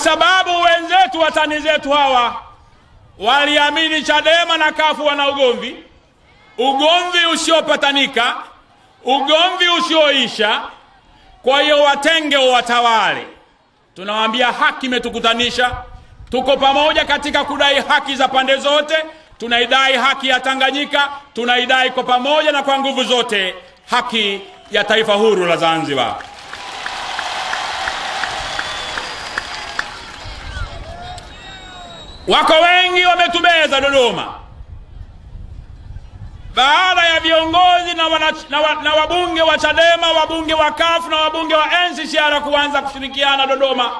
sababu wenzetu watani zetu hawa waliamini Chadema na kafu wana ugomvi, ugomvi usiopatanika, ugomvi usioisha. Kwa hiyo watenge watawale. Tunawaambia haki imetukutanisha, tuko pamoja katika kudai haki za pande zote. Tunaidai haki ya Tanganyika, tunaidai kwa pamoja na kwa nguvu zote haki ya taifa huru la Zanzibar. Wako wengi wametubeza Dodoma baada ya viongozi na wabunge wa Chadema, wabunge wa CUF na wabunge wa NCCR kuanza kushirikiana Dodoma.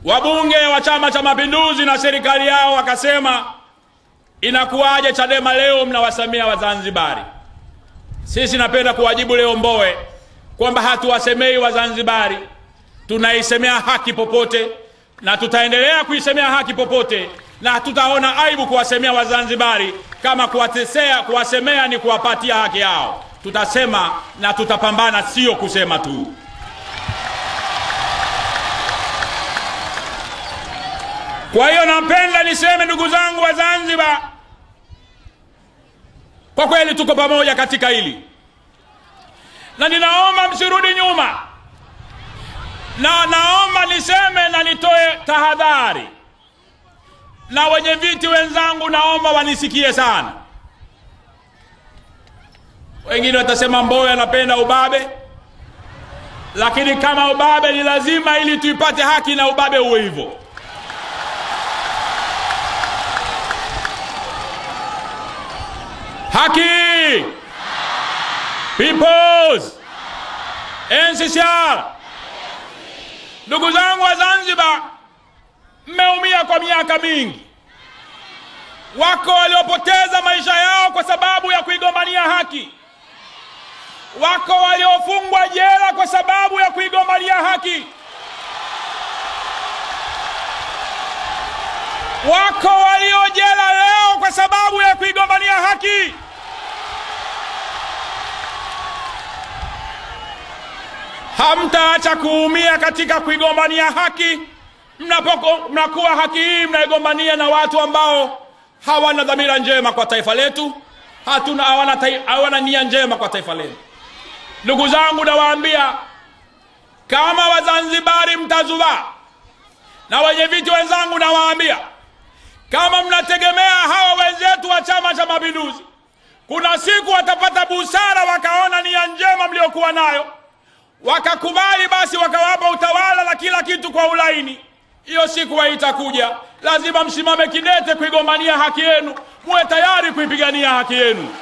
Wabunge wa Chama cha Mapinduzi na serikali yao wakasema, inakuwaje Chadema leo mnawasamia Wazanzibari? Sisi napenda kuwajibu leo Mbowe kwamba hatuwasemei Wazanzibari, tunaisemea haki popote na tutaendelea kuisemea haki popote, na hatutaona aibu kuwasemea Wazanzibari. Kama kuwasemea ni kuwapatia haki yao. Tutasema na tutapambana, sio kusema tu. Kwa hiyo napenda niseme ndugu zangu wa Zanzibar, kwa kweli tuko pamoja katika hili, na ninaomba msirudi nyuma. Na naomba niseme na nitoe tahadhari, na wenye viti wenzangu naomba wanisikie sana. Wengine watasema Mbowe anapenda ubabe, lakini kama ubabe ni lazima ili tuipate haki, na ubabe uwe hivyo. Haki! Peoples! NCCR! Ndugu zangu wa Zanzibar, mmeumia kwa miaka mingi. Wako waliopoteza maisha yao kwa sababu ya kuigombania haki. Wako waliofungwa jela kwa sababu ya kuigombania haki. Wako walio jela leo kwa sababu ya kuigombania haki. Hamtaacha kuumia katika kuigombania haki. Mnakuwa haki hii mnaigombania na watu ambao hawana dhamira njema kwa taifa letu, hawana nia njema kwa taifa letu. Ndugu zangu, nawaambia kama Wazanzibari mtazubaa, na wenye viti wenzangu nawaambia, kama mnategemea hawa wenzetu wa Chama cha Mapinduzi, kuna siku watapata busara wakaona nia njema mliokuwa nayo, wakakubali, basi wakawapa utawala na kila kitu kwa ulaini. Hiyo siku haitakuja. Lazima msimame kidete kuigombania haki yenu, muwe tayari kuipigania haki yenu.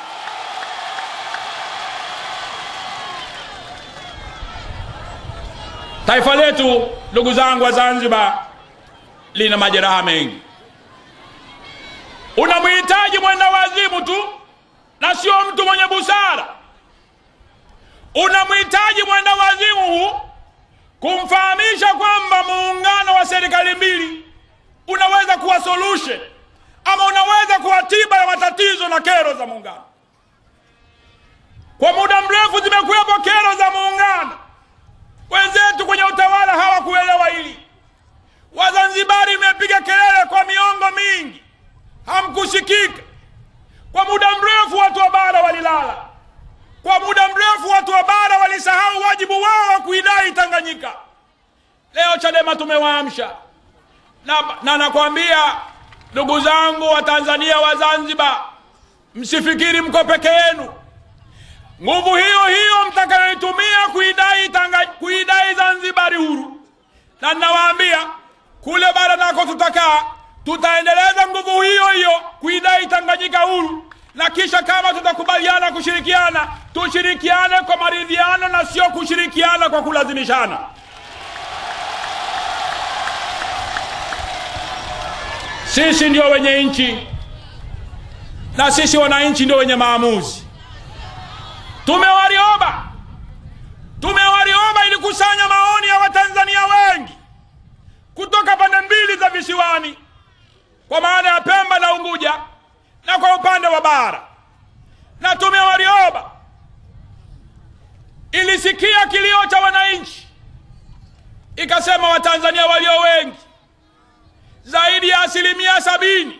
Taifa letu, ndugu zangu wa Zanzibar, lina majeraha mengi. Unamhitaji mwenda wazimu tu na sio mtu mwenye busara. Unamhitaji mwenda wazimu huu kumfahamisha kwamba muungano wa serikali mbili unaweza kuwa solution ama unaweza kuwa tiba ya matatizo na kero za muungano. Kwa muda mrefu zimekuwepo kero za muungano. Wenzetu kwenye utawala hawakuelewa hili. Wazanzibari mmepiga kelele kwa miongo mingi, hamkusikika. Kwa muda mrefu watu wa bara walilala. Kwa muda mrefu watu wa bara walisahau wajibu wao wa kuidai Tanganyika. Leo Chadema tumewaamsha. Na nakwambia ndugu zangu wa Tanzania wa Zanzibar, msifikiri mko peke yenu. Nguvu hiyo hiyo mtakayoitumia kuidai Zanzibar huru, na ninawaambia kule bara nako tutakaa, tutaendeleza nguvu hiyo hiyo kuidai Tanganyika huru. Na kisha kama tutakubaliana kushirikiana, tushirikiane kwa maridhiano na sio kushirikiana kwa kulazimishana. Sisi ndio wenye nchi na sisi wananchi ndio wenye maamuzi. Tume Warioba ilikusanya maoni ya Watanzania wengi kutoka pande mbili za visiwani, kwa maana ya Pemba na Unguja na kwa upande wa bara. Na Tume Warioba ilisikia kilio cha wananchi, ikasema Watanzania walio wengi 70%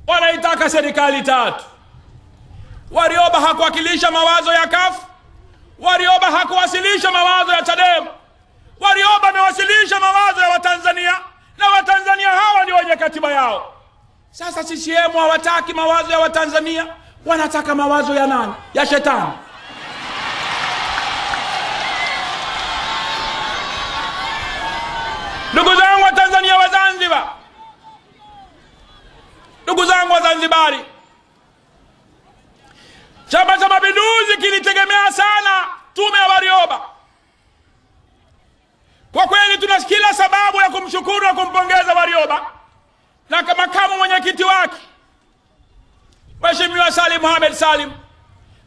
wanaitaka serikali tatu. Warioba hakuwakilisha mawazo ya CUF, Warioba hakuwasilisha mawazo ya Chadema, Warioba amewasilisha mawazo ya Watanzania, na Watanzania hawa ndio wenye katiba yao. Sasa CCM hawataki mawazo ya Watanzania, wanataka mawazo ya nani? Ya shetani. Ndugu zangu wa Tanzania wa Zanzibar, ndugu zangu wa Zanzibari, Chama cha Mapinduzi kilitegemea sana tume ya Warioba. Kwa kweli tuna kila sababu ya kumshukuru na kumpongeza Warioba na makamu mwenyekiti wake Mheshimiwa Salim Mohamed Salim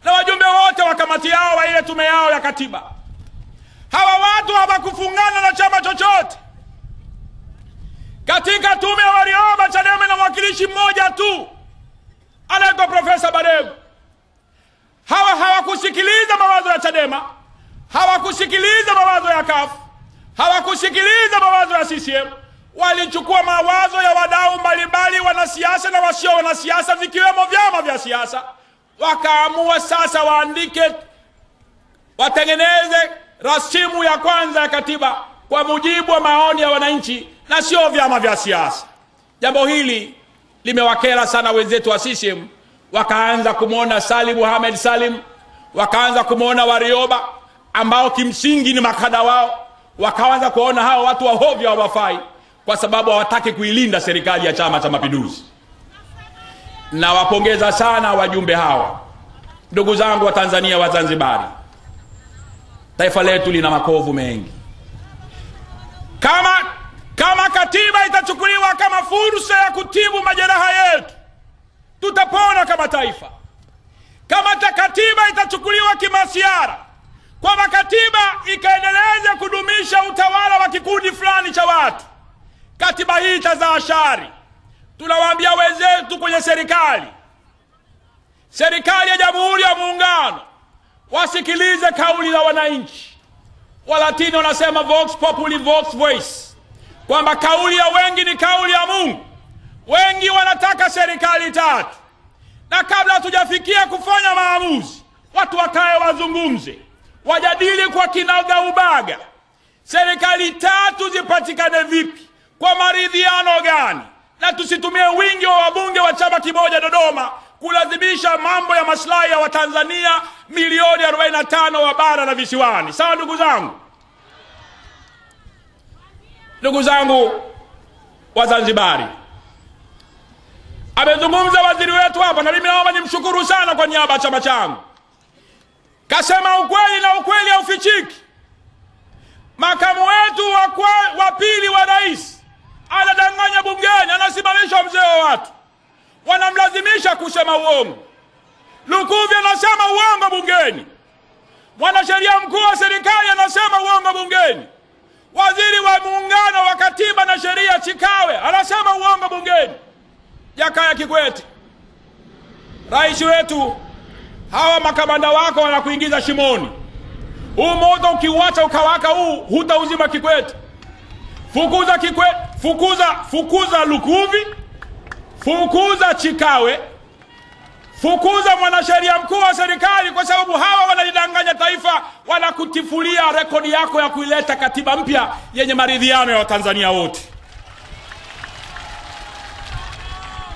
na wajumbe wote wa kamati yao wa ile tume yao ya katiba. Hawa watu hawakufungana na chama chochote. Katika tume ya Warioba, Chadema na mwakilishi mmoja tu anaitwa Profesa Baregu. Hawa hawakusikiliza mawazo ya Chadema, hawakusikiliza mawazo ya CUF, hawakusikiliza mawazo ya CCM. Walichukua mawazo ya wadau mbalimbali, wanasiasa na wasio wanasiasa, vikiwemo vyama vya siasa. Wakaamua sasa waandike, watengeneze rasimu ya kwanza ya katiba kwa mujibu wa maoni ya wananchi na sio vyama vya siasa. Jambo hili limewakera sana wenzetu wa CCM. Wakaanza kumuona Salim Mohamed Salim, wakaanza kumuona Warioba ambao kimsingi ni makada wao, wakaanza kuona hao watu wa hovyo hawafai, kwa sababu hawataki kuilinda serikali ya Chama cha Mapinduzi. Na wapongeza sana wajumbe hawa. Ndugu zangu wa Tanzania wa Zanzibari, taifa letu lina makovu mengi. Kama katiba itachukuliwa kama fursa ya kutibu majeraha yetu, tutapona kama taifa. Kama katiba itachukuliwa kimasiara, kwamba katiba ikaendeleza kudumisha utawala wa kikundi fulani cha watu, katiba hii itazaa shari. Tunawaambia wenzetu kwenye serikali, serikali ya Jamhuri ya Muungano, wasikilize kauli za wananchi. Walatini wanasema vox populi vox voice, kwamba kauli ya wengi ni kauli ya Mungu. Wengi wanataka serikali tatu, na kabla hatujafikia kufanya maamuzi, watu wakae wazungumze, wajadili kwa kinagaubaga serikali tatu zipatikane vipi, kwa maridhiano gani, na tusitumie wingi wa wabunge wa chama kimoja Dodoma kulazimisha mambo ya maslahi ya Watanzania milioni 45 wa bara na visiwani. Sawa ndugu zangu? Ndugu zangu wa Zanzibari, amezungumza waziri wetu hapa, na mimi naomba nimshukuru sana kwa niaba ya chama changu. Kasema ukweli na ukweli haufichiki. Makamu wetu wa pili wa rais anadanganya bungeni, anasimamisha mzee wa watu, wanamlazimisha kusema uongo. Lukuvi anasema uongo bungeni, mwanasheria mkuu wa serikali anasema uongo bungeni, waziri wa muungano wa katiba na sheria Chikawe anasema uongo bungeni. Jakaya Kikwete, rais wetu, hawa makamanda wako wanakuingiza shimoni. Huu moto ukiuacha ukawaka huu, hutauzima Kikwete. Fukuza Kikwete, fukuza Lukuvi, fukuza Chikawe, fukuza mwanasheria mkuu wa serikali, kwa sababu hawa wanalidanganya taifa, wanakutifulia rekodi yako ya kuileta katiba mpya yenye maridhiano ya Watanzania wote.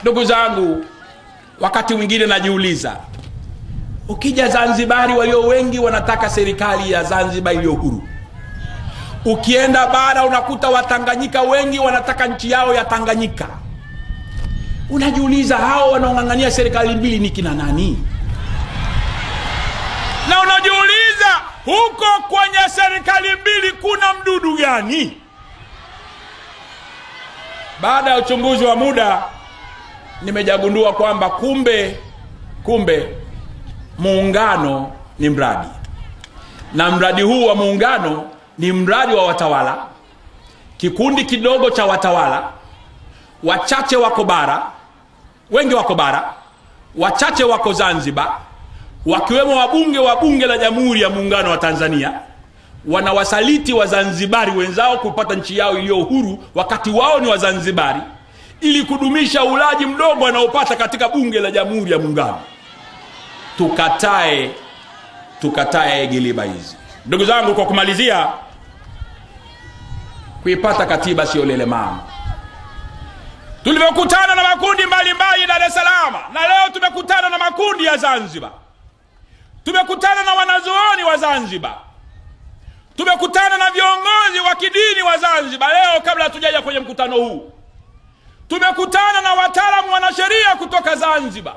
Ndugu zangu, wakati mwingine najiuliza, ukija Zanzibari walio wengi wanataka serikali ya Zanzibar iliyo huru. Ukienda bara unakuta Watanganyika wengi wanataka nchi yao ya Tanganyika. Unajiuliza, hao wanaong'ang'ania serikali mbili ni kina nani? Na unajiuliza huko kwenye serikali mbili kuna mdudu gani? Baada ya uchunguzi wa muda nimejagundua kwamba kumbe muungano ni mradi. Na mradi huu wa muungano ni mradi wa watawala, kikundi kidogo cha watawala, wachache wako bara, wengi wako bara, wachache wako Zanzibar, wakiwemo wabunge wa Bunge la Jamhuri ya Muungano wa Tanzania, wanawasaliti Wazanzibari wenzao kupata nchi yao iliyo huru wakati wao ni Wazanzibari. ili kudumisha ulaji mdogo anaopata katika Bunge la Jamhuri ya Muungano. Tukatae giliba hizi. Ndugu zangu, kwa kumalizia, kuipata katiba sio lele mama. Tulivyokutana na makundi mbalimbali Dar es Salaam, na leo tumekutana na makundi ya Zanzibar, tumekutana na wanazuoni wa Zanzibar, tumekutana na viongozi wa kidini wa Zanzibar leo kabla hatujaja kwenye mkutano huu, tumekutana na wataalamu wanasheria kutoka Zanzibar,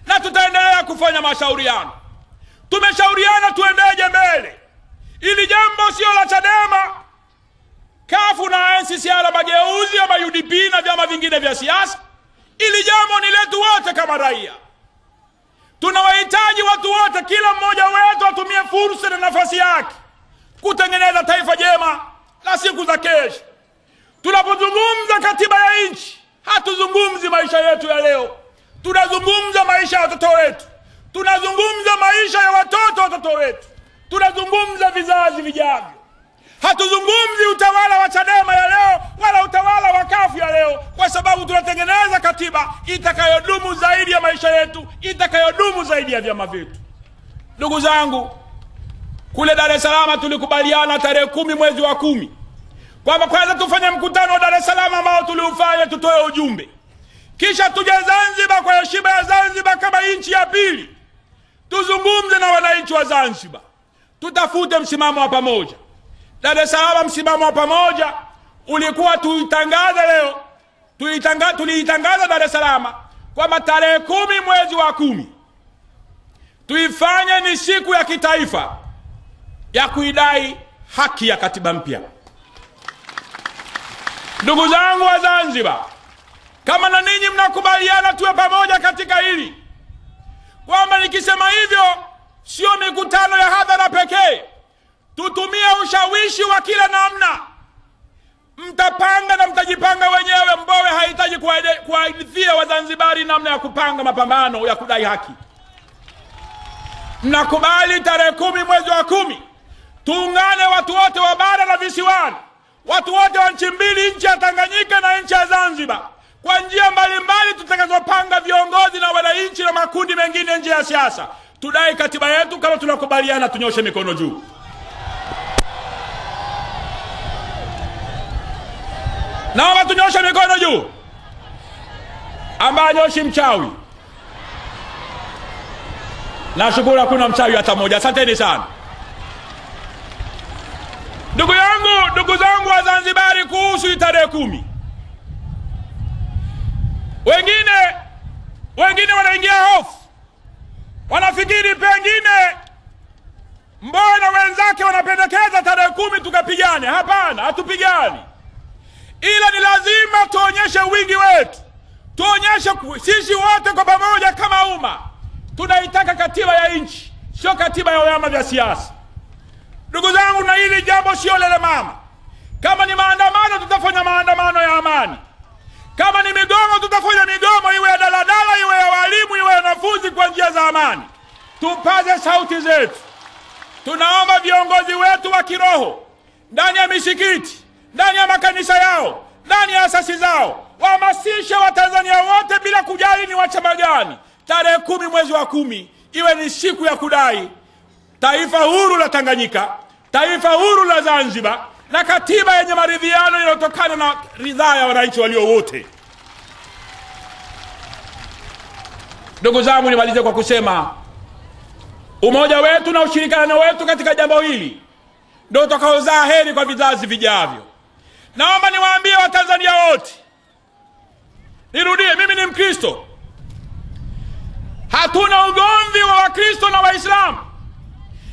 na tutaendelea kufanya mashauriano. Tumeshauriana tuendeje mbele. Ili jambo sio la Chadema, kafu na NCCR Mageuzi ama UDP na vyama vingine vya siasa. Ili jambo ni letu wote kama raia. Tunawahitaji watu wote, kila mmoja wetu atumie fursa na nafasi yake kutengeneza taifa jema la siku za kesho. Tunapozungumza katiba ya nchi, hatuzungumzi maisha yetu ya leo. Tunazungumza maisha ya watoto wetu, tunazungumza maisha ya watoto wetu, tunazungumza vizazi vijavyo. Hatuzungumzi utawala wa Chadema ya leo wala utawala wa kafu ya leo, kwa sababu tunatengeneza katiba itakayodumu zaidi ya maisha yetu, itakayodumu zaidi ya vyama vyetu. Ndugu zangu, kule Dar es Salaam tulikubaliana tarehe 10 mwezi wa 10 kwamba kwanza tufanye mkutano wa Dar es Salaam ambao tuliufanya, tutoe ujumbe, kisha tuje Zanzibar kwa heshima ya Zanzibar kama nchi ya pili, tuzungumze na wananchi wa Zanzibar, tutafute msimamo wa pamoja. Dar es Salaam msimamo wa pamoja ulikuwa tuitangaze leo, tuliitangaza Dar es Salaam kwamba tarehe 10 mwezi wa 10 tuifanye ni siku ya kitaifa ya kuidai haki ya katiba mpya. Ndugu zangu wa Zanzibar, kama na ninyi mnakubaliana tuwe pamoja katika hili, kwamba nikisema hivyo sio mikutano ya hadhara pekee, tutumie ushawishi wa kila namna. Mtapanga na mtajipanga wenyewe. Mbowe hahitaji kuwaidhia Wazanzibari namna ya kupanga mapambano ya kudai haki. Mnakubali tarehe 10 mwezi wa 10 tuungane watu wote wa bara na visiwani, watu wote wa nchi mbili, nchi ya Tanganyika na nchi ya Zanzibar, kwa njia mbalimbali tutakazopanga viongozi na wananchi na makundi mengine nje ya siasa, tudai katiba yetu. Kama tunakubaliana, tunyoshe mikono juu. Naomba tunyoshe mikono juu. Ambaye nyoshi mchawi. Nashukuru hakuna mchawi hata mmoja. Asanteni sana. Ndugu yangu, ndugu zangu wa Zanzibari, kuhusu tarehe 10. Wengine wanaingia hofu. Wanafikiri pengine Mbowe na wenzake wanapendekeza tarehe 10 tukapigane. Hapana, hatupigani. Ila ni lazima tuonyeshe wingi wetu, tuonyeshe sisi wote kwa pamoja kama umma tunaitaka katiba ya nchi, sio katiba ya vyama vya siasa. Ndugu zangu, na hili jambo sio lele mama. Kama ni maandamano, tutafanya maandamano ya amani. Kama ni migomo, tutafanya migomo, iwe ya daladala, iwe ya walimu, iwe ya wanafunzi, kwa njia za amani. Tupaze sauti zetu. Tunaomba viongozi wetu wa kiroho ndani ya misikiti, ndani ya makanisa yao, ndani ya asasi zao, wahamasishe Watanzania wote bila kujali ni wa chama gani. Tarehe 10 mwezi wa 10 iwe ni siku ya kudai taifa huru la Tanganyika, taifa huru la Zanzibar, na katiba yenye maridhiano inayotokana na ridhaa ya wananchi walio wote. Ndugu zangu, nimalize kwa kusema umoja wetu na ushirikiano wetu katika jambo hili ndio utakaozaa heri kwa vizazi vijavyo. Naomba niwaambie Watanzania wote, nirudie, mimi ni Mkristo. Hatuna ugomvi wa Wakristo na Waislamu,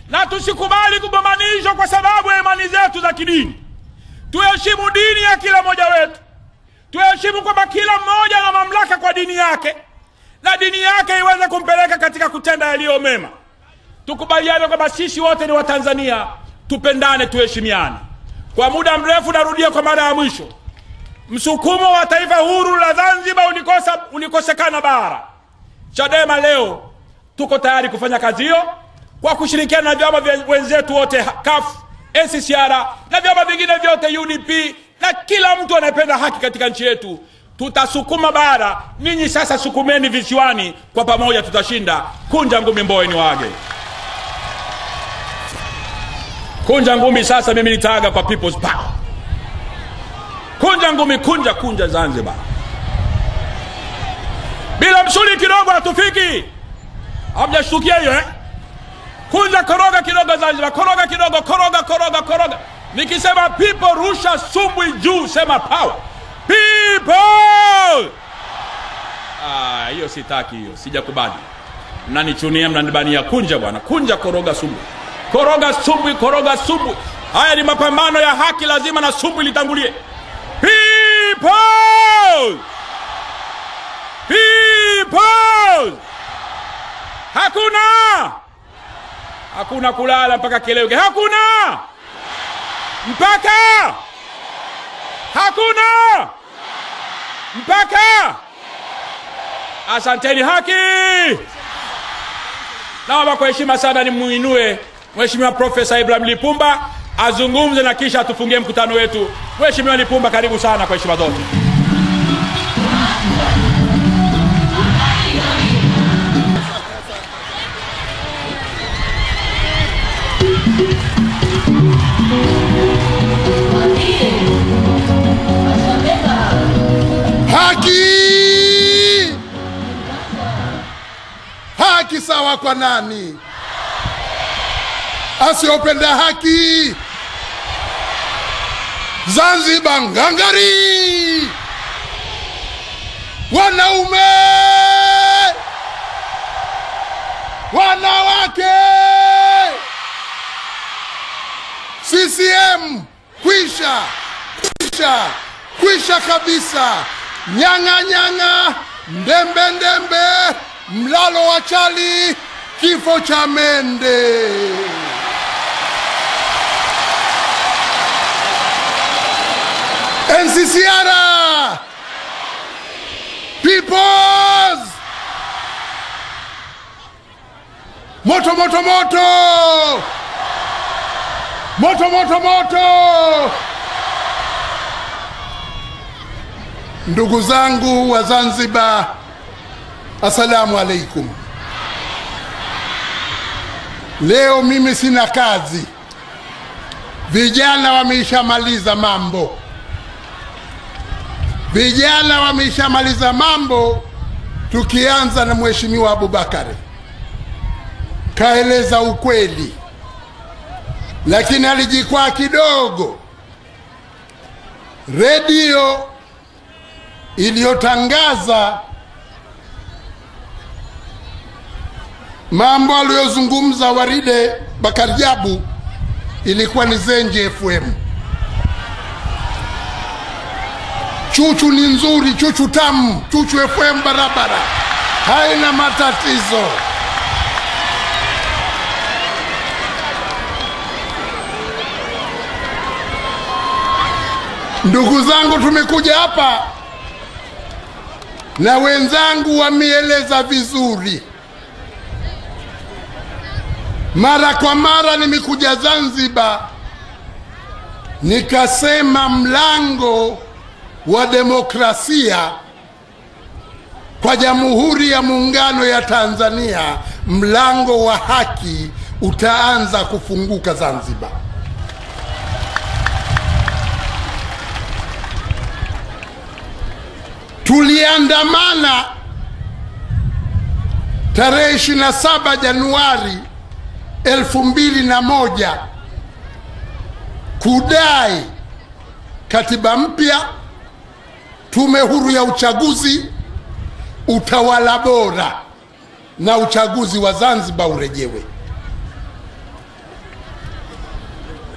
na tusikubali kugombanishwa kwa sababu ya imani zetu za kidini. Tuheshimu dini ya kila mmoja wetu, tuheshimu kwamba kila mmoja ana mamlaka kwa dini yake, na dini yake iweze kumpeleka katika kutenda yaliyo mema. Tukubaliane kwamba sisi wote ni Watanzania, tupendane, tuheshimiane. Kwa muda mrefu, narudia kwa mara ya mwisho, msukumo wa taifa huru la Zanzibar ulikosekana bara. Chadema leo tuko tayari kufanya kazi hiyo kwa kushirikiana na vyama wenzetu wote, CUF, NCCR na vyama vingine vyote, UDP na kila mtu anayependa haki katika nchi yetu. Tutasukuma bara, ninyi sasa sukumeni visiwani, kwa pamoja tutashinda. Kunja ngumi Mbowe ni waage. Kunja ngumi sasa, mimi nitaaga kwa People's Power. Kunja ngumi, kunja kunja Zanzibar. Bila msuli kidogo hatufiki. Hamjashtukia hiyo eh? Kunja koroga kidogo Zanzibar, koroga kidogo, koroga koroga koroga. Nikisema people rusha sumbwi juu, sema power. People! Ah, hiyo sitaki hiyo, sijakubali. Mnanichunia, mnanibania. Kunja bwana, kunja koroga sumbwi. Koroga sumbwi, koroga sumbwi. Haya ni mapambano ya haki, lazima na sumbwi litangulie. People! People! Hakuna! Hakuna kulala mpaka kieleweke. Hakuna! Mpaka! Hakuna! Mpaka! Asanteni haki! Naomba kwa heshima sana nimuinue Mheshimiwa Profesa Ibrahim Lipumba azungumze na kisha atufungie mkutano wetu. Mheshimiwa Lipumba, karibu sana kwa heshima zote. Haki! Haki sawa kwa nani? Asiyopenda haki. Zanzibar ngangari! Wanaume! Wanawake! CCM kwisha! Kwisha! Kwisha kabisa! Nyanga nyanga, ndembe ndembe, mlalo wa chali, kifo cha mende. NCCR, Peoples, moto moto moto, moto moto moto. Ndugu zangu wa Zanzibar, asalamu alaikum. Leo mimi sina kazi. Vijana wameishamaliza mambo. Vijana wameishamaliza mambo, tukianza na Mheshimiwa Abubakari. Kaeleza ukweli, lakini alijikwaa kidogo. Radio iliyotangaza mambo aliyozungumza Waride Bakarijabu ilikuwa ni Zenji FM. Chuchu ni nzuri, chuchu tamu, Chuchu FM barabara, haina matatizo. Ndugu zangu, tumekuja hapa na wenzangu wameeleza vizuri. Mara kwa mara nimekuja Zanzibar nikasema mlango wa demokrasia kwa Jamhuri ya Muungano ya Tanzania, mlango wa haki utaanza kufunguka Zanzibar. Tuliandamana tarehe 27 Januari 2001 kudai katiba mpya, tume huru ya uchaguzi, utawala bora na uchaguzi wa Zanzibar urejewe.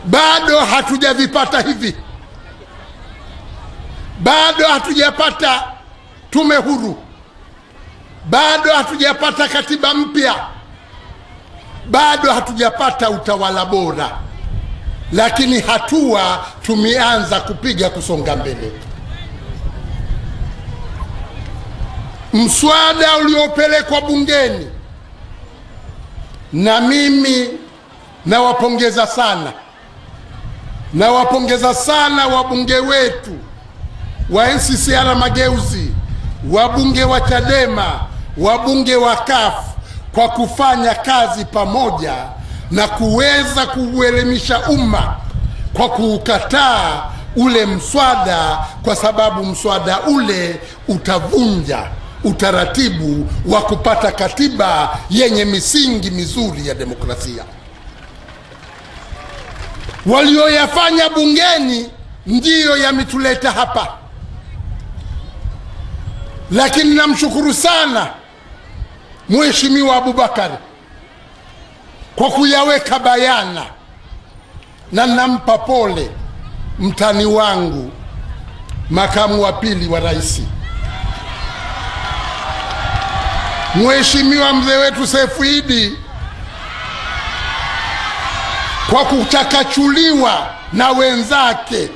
Bado hatujavipata hivi. Bado hatujapata tume huru. Bado hatujapata katiba mpya. Bado hatujapata utawala bora. Lakini hatua tumeanza kupiga kusonga mbele. Mswada uliopelekwa bungeni, na mimi nawapongeza sana. Nawapongeza sana wabunge wetu wa NCCR Mageuzi, wabunge wa Chadema, wabunge wa CUF kwa kufanya kazi pamoja na kuweza kuuelimisha umma kwa kuukataa ule mswada, kwa sababu mswada ule utavunja utaratibu wa kupata katiba yenye misingi mizuri ya demokrasia. Walioyafanya bungeni ndiyo yametuleta hapa. Lakini namshukuru sana Mheshimiwa Abubakar kwa kuyaweka bayana, na nampa pole mtani wangu makamu wa pili wa rais, Mheshimiwa mzee wetu Seif Idi, kwa kuchakachuliwa na wenzake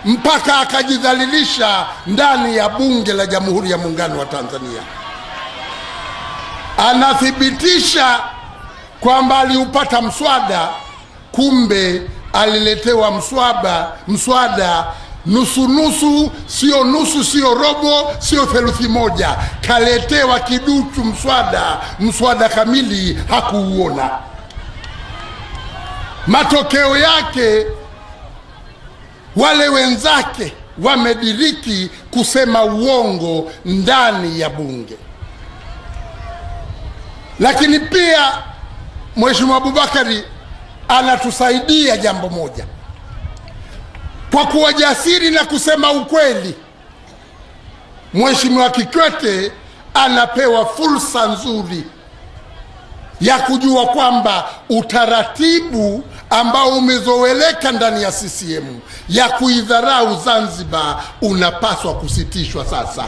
mpaka akajidhalilisha ndani ya Bunge la Jamhuri ya Muungano wa Tanzania. Anathibitisha kwamba aliupata mswada, kumbe aliletewa mswada nusu nusu, sio nusu, sio robo, sio theluthi moja. Kaletewa kiduchu mswada kamili hakuuona. Matokeo yake wale wenzake wamediriki kusema uongo ndani ya bunge. Lakini pia Mheshimiwa Abubakari anatusaidia jambo moja kwa kuwa jasiri na kusema ukweli. Mheshimiwa Kikwete anapewa fursa nzuri ya kujua kwamba utaratibu ambao umezoeleka ndani ya CCM ya kuidharau Zanzibar unapaswa kusitishwa sasa.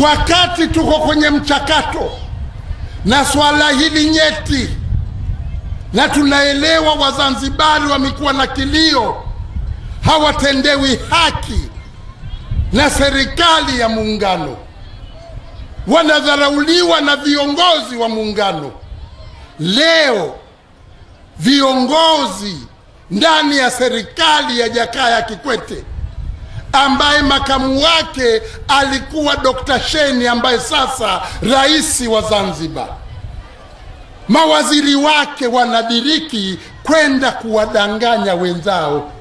Wakati tuko kwenye mchakato na swala hili nyeti, na tunaelewa Wazanzibari wamekuwa na kilio, hawatendewi haki na serikali ya muungano, wanadharauliwa na viongozi wa muungano. Leo viongozi ndani ya serikali ya Jakaya Kikwete, ambaye makamu wake alikuwa Dr. Sheni ambaye sasa rais wa Zanzibar, mawaziri wake wanadiriki kwenda kuwadanganya wenzao,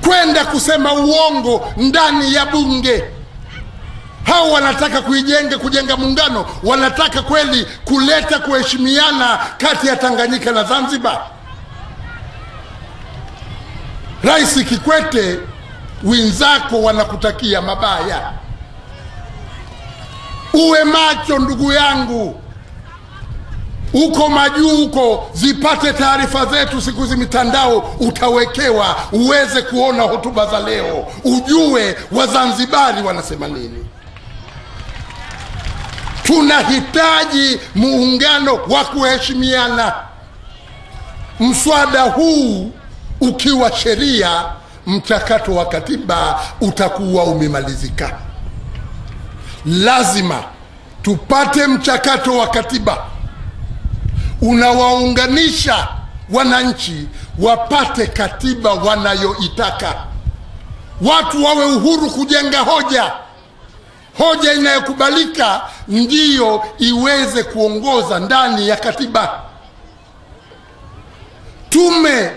kwenda kusema uongo ndani ya bunge. Hao wanataka kujenga muungano, wanataka kweli kuleta kuheshimiana kati ya Tanganyika na Zanzibar. Rais Kikwete, wenzako wanakutakia mabaya. Uwe macho ndugu yangu, uko majuu huko, zipate taarifa zetu siku hizi mitandao utawekewa, uweze kuona hotuba za leo, ujue Wazanzibari wanasema nini. Tunahitaji muungano wa kuheshimiana. Mswada huu ukiwa sheria, mchakato wa katiba utakuwa umemalizika. Lazima tupate mchakato wa katiba unawaunganisha wananchi, wapate katiba wanayoitaka. Watu wawe uhuru kujenga hoja. Hoja inayokubalika ndiyo iweze kuongoza ndani ya katiba. Tume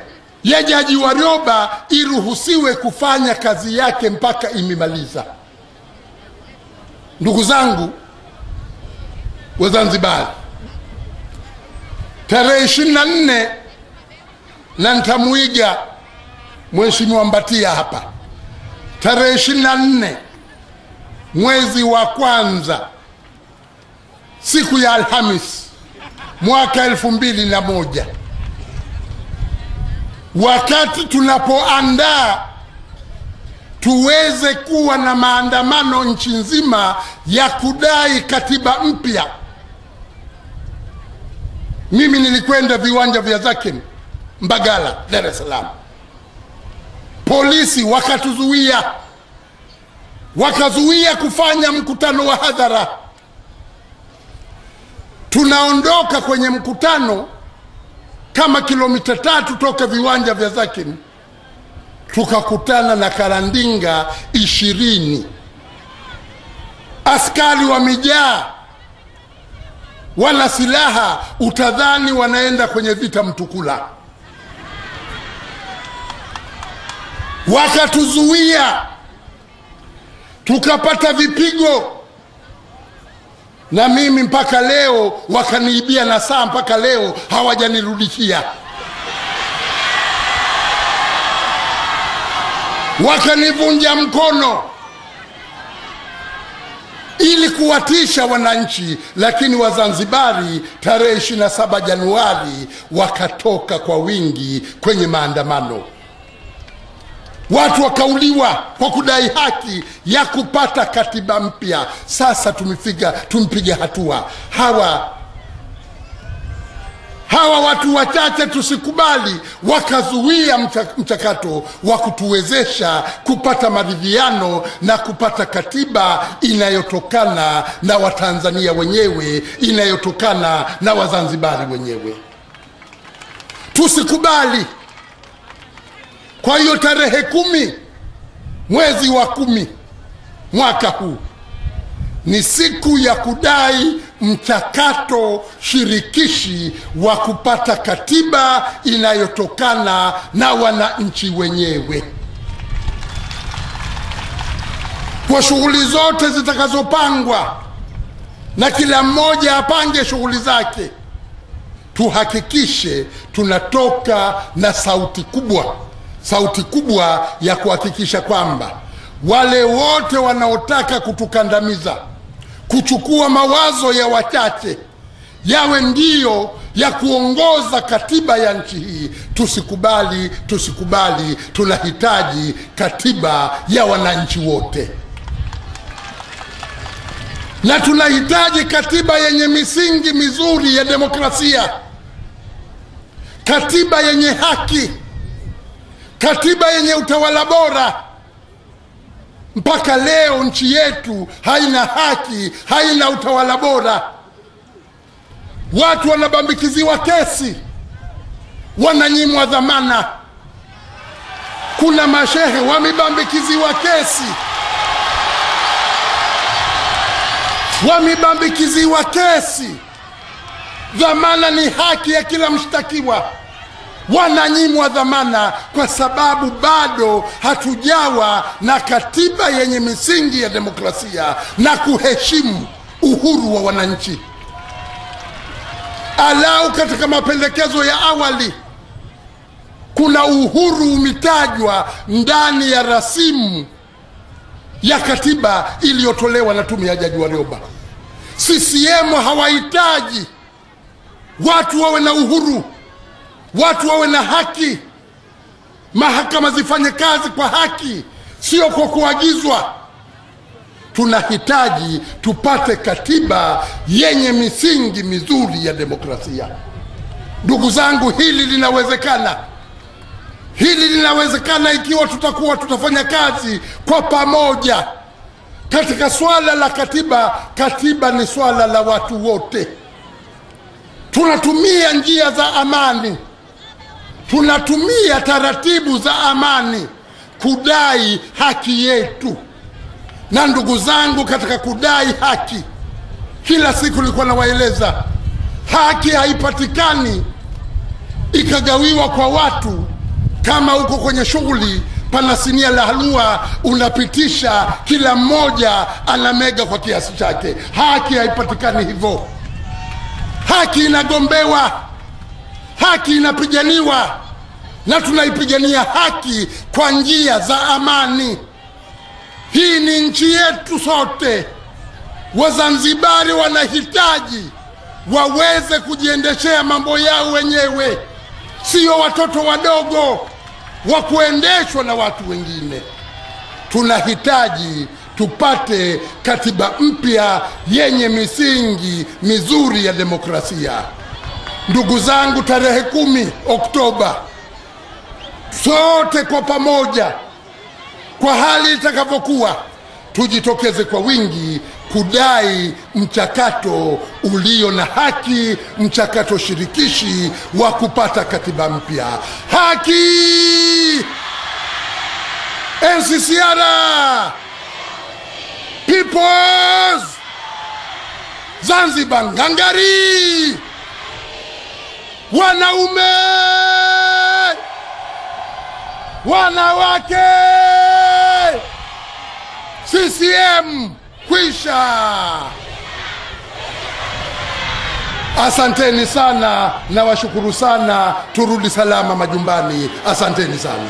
ya Jaji Warioba iruhusiwe kufanya kazi yake mpaka imemaliza. Ndugu zangu Wazanzibari, tarehe 24, na nitamuiga Mheshimiwa Mbatia hapa, tarehe 24 mwezi wa kwanza, siku ya Alhamis, mwaka 2001, wakati tunapoandaa tuweze kuwa na maandamano nchi nzima ya kudai katiba mpya, mimi nilikwenda viwanja vya Zakim Mbagala, Dar es Salaam. Polisi wakatuzuia, wakazuia kufanya mkutano wa hadhara. Tunaondoka kwenye mkutano kama kilomita 3 toka viwanja vya Zakim, Tukakutana na karandinga 20, askari wamejaa, wana silaha, utadhani wanaenda kwenye vita Mtukula. Wakatuzuia, tukapata vipigo, na mimi mpaka leo wakaniibia na saa, mpaka leo hawajanirudishia. Wakanivunja mkono ili kuwatisha wananchi, lakini Wazanzibari tarehe 27 Januari wakatoka kwa wingi kwenye maandamano. Watu wakauliwa kwa kudai haki ya kupata katiba mpya. Sasa tumpiga hatua. Hawa watu wachache tusikubali wakazuia mchakato wa kutuwezesha kupata maridhiano na kupata katiba inayotokana na Watanzania wenyewe, inayotokana na Wazanzibari wenyewe. Tusikubali. Kwa hiyo tarehe 10 mwezi wa 10 mwaka huu ni siku ya kudai mchakato shirikishi wa kupata katiba inayotokana na wananchi wenyewe. Kwa shughuli zote zitakazopangwa na kila mmoja apange shughuli zake, tuhakikishe tunatoka na sauti kubwa, sauti kubwa ya kuhakikisha kwamba wale wote wanaotaka kutukandamiza, kuchukua mawazo ya wachache yawe ndiyo ya kuongoza katiba ya nchi hii, tusikubali, tusikubali. Tunahitaji katiba ya wananchi wote, na tunahitaji katiba yenye misingi mizuri ya demokrasia, katiba yenye haki, katiba yenye utawala bora. Mpaka leo nchi yetu haina haki, haina utawala bora. Watu wanabambikiziwa kesi, wananyimwa dhamana. Kuna mashehe wamebambikiziwa kesi, wamebambikiziwa kesi. Dhamana ni haki ya kila mshtakiwa. Wananyimwa dhamana kwa sababu bado hatujawa na katiba yenye misingi ya demokrasia na kuheshimu uhuru wa wananchi. Alau katika mapendekezo ya awali kuna uhuru umetajwa ndani ya rasimu ya katiba iliyotolewa na tume ya Jaji Warioba. CCM hawahitaji watu wawe na uhuru, watu wawe na haki, mahakama zifanye kazi kwa haki, sio kwa kuagizwa. Tunahitaji tupate katiba yenye misingi mizuri ya demokrasia. Ndugu zangu, hili linawezekana. Hili linawezekana ikiwa tutakuwa tutafanya kazi kwa pamoja. Katika swala la katiba, katiba ni swala la watu wote. Tunatumia njia za amani, tunatumia taratibu za amani kudai haki yetu. Na ndugu zangu, katika kudai haki, kila siku nilikuwa nawaeleza, haki haipatikani ikagawiwa kwa watu. Kama uko kwenye shughuli pana sinia la halua, unapitisha, kila mmoja anamega kwa kiasi chake. Haki haipatikani hivyo. Haki inagombewa, haki inapiganiwa, na tunaipigania haki kwa njia za amani. Hii ni nchi yetu sote. Wazanzibari wanahitaji waweze kujiendeshea mambo yao wenyewe, sio watoto wadogo wa kuendeshwa na watu wengine. Tunahitaji tupate katiba mpya yenye misingi mizuri ya demokrasia. Ndugu zangu, tarehe 10 Oktoba, sote kwa pamoja, kwa hali itakavyokuwa, tujitokeze kwa wingi kudai mchakato ulio na haki, mchakato shirikishi wa kupata katiba mpya. Haki! NCCR, Peoples, Zanzibar ngangari, wanaume, wanawake, CCM kwisha. Asanteni sana na washukuru sana, turudi salama majumbani. Asanteni sana.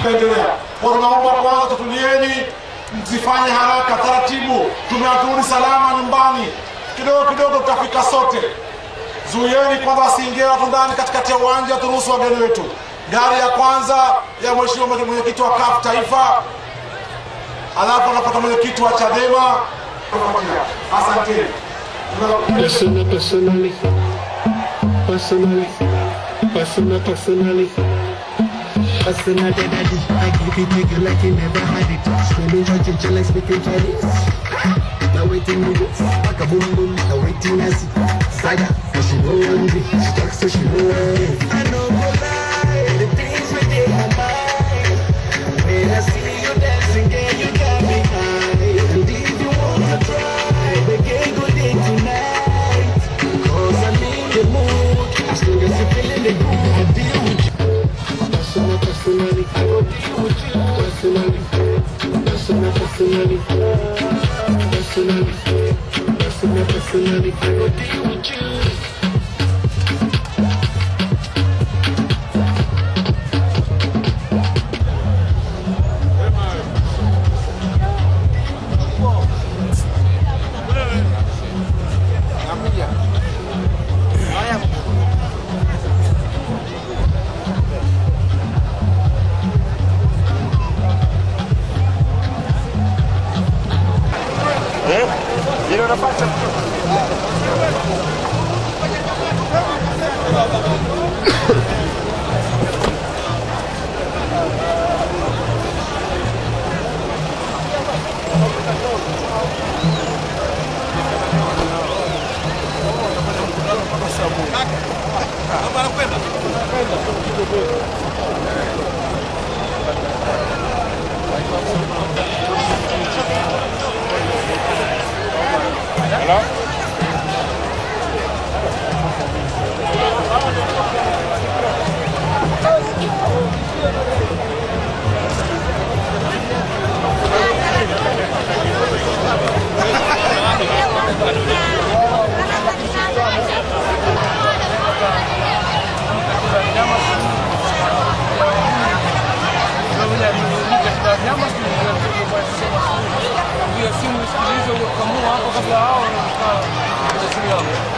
Endelea. Kwa tunaomba kwanza tutulieni, msifanye haraka, taratibu. Tumeaturudi salama nyumbani. Kidogo kidogo tutafika sote. Zuieni kwamba asiingie watu ndani katikati ya uwanja, turuhusu wageni wetu. Gari ya kwanza ya mheshimiwa mwenyekiti wa CUF Taifa, alafu anapata mwenyekiti wa Chadema. Asante. Personal, personally, personally, personal, personally, personal, daddy. I give it to you like you never had it. Swimming, church, like speaking Chinese. Now waiting, like a boom boom. Now waiting, I see. Saga, she know I'm she talks so she know I know go lie, the things we did my mind. When I see you dancing, girl, you got me high. And if you want to try, the girl go day tonight. 'Cause I'm in the mood, as long as you're feeling the groove, I deal with you. Personal, personally, I go deal with you. Personally, personal, personally, personally, personal, personally, I go deal with you.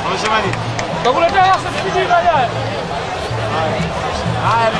Amesema nini? Takuletea sasa baadaye. Haya.